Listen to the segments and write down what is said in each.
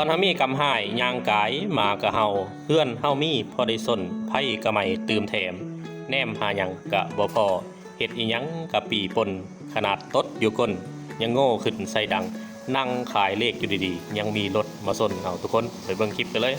ຕອນເຮົາມີກຳຮ້າຍຍ່າງກາຍ ໝາກະເຫົ່າ ເຮືອນເຮົາມີພໍໄດ້ຊົນ ໄຟກະໄໝຕື່ມແຖມ ແນມຫາຫຍັງກະບໍ່ພໍ ເຮັດອີ່ຫຍັງກະປີ້ປົນ ຂະໜາດຕົດຢູ່ກົ້ນ ຍັງໂງ່ຂຶ້ນໃສ່ດັງ ນັ່ງຂາຍເລກຢູ່ດີໆ ຍັງມີລົດມາຊົນເອົາ. ທຸກຄົນໄປເບິ່ງຄລິບກັນເລີຍ.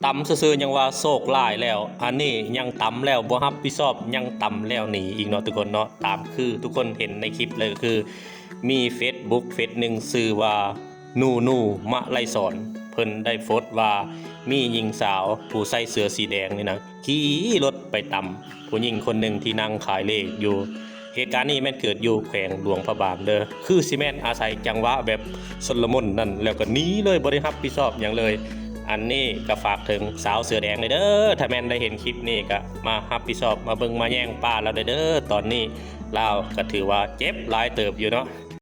ຕຳຊື່ໆ ຍັງວ່າໂຊກຮ້າຍແລ້ວ ອັນນີ້ຍັງຕຳແລ້ວບໍ່ຮັບຜິດຊອບ ຍັງຕຳແລ້ວໜີອີກເນາະ ທຸກຄົນເນາະ. ຕາມຄືທຸກຄົນເຫັນໃນຄລິບເລີຍ ກໍຄືມີເຟສບຸກເຟສໜຶ່ງ ຊື່ວ່າ ນູນູ ມະໄລສອນ ເພິ່ນໄດ້ໂພສວ່າ ມີຍິງສາວຜູ້ໃສ່ເສື້ອສີແດງນີ້ນະ ຂີ່ລົດໄປຕຳຜູ້ຍິງຄົນໜຶ່ງທີ່ນັ່ງຂາຍເລກຢູ່. ເຫດການນີ້ແມ່ນເກີດຢູ່ແຂວງຫຼວງພະບາງເດີ ຄືຊິແມ່ນອາໄສຈັງຫວະແບບຊົນລະມຸນນັ້ນ ແລ້ວກໍໜີເລີຍ ບໍ່ໄດ້ຮັບຜິດຊອບຫຍັງເລີຍ. ອັນນີ້ກໍຝາກເຖິງສາວເສື້ອແດງເລີຍເດີ ຖ້າແມ່ນໄດ້ເຫັນຄລິບນີ້ກໍມາຮັບຜິດຊອບ ມາເບິ່ງມາແຍງປ້າລາວເດີ. ຕອນນີ້ລາວກໍຖືວ່າເຈັບຫຼາຍເຕີບຢູ່ເນາະ.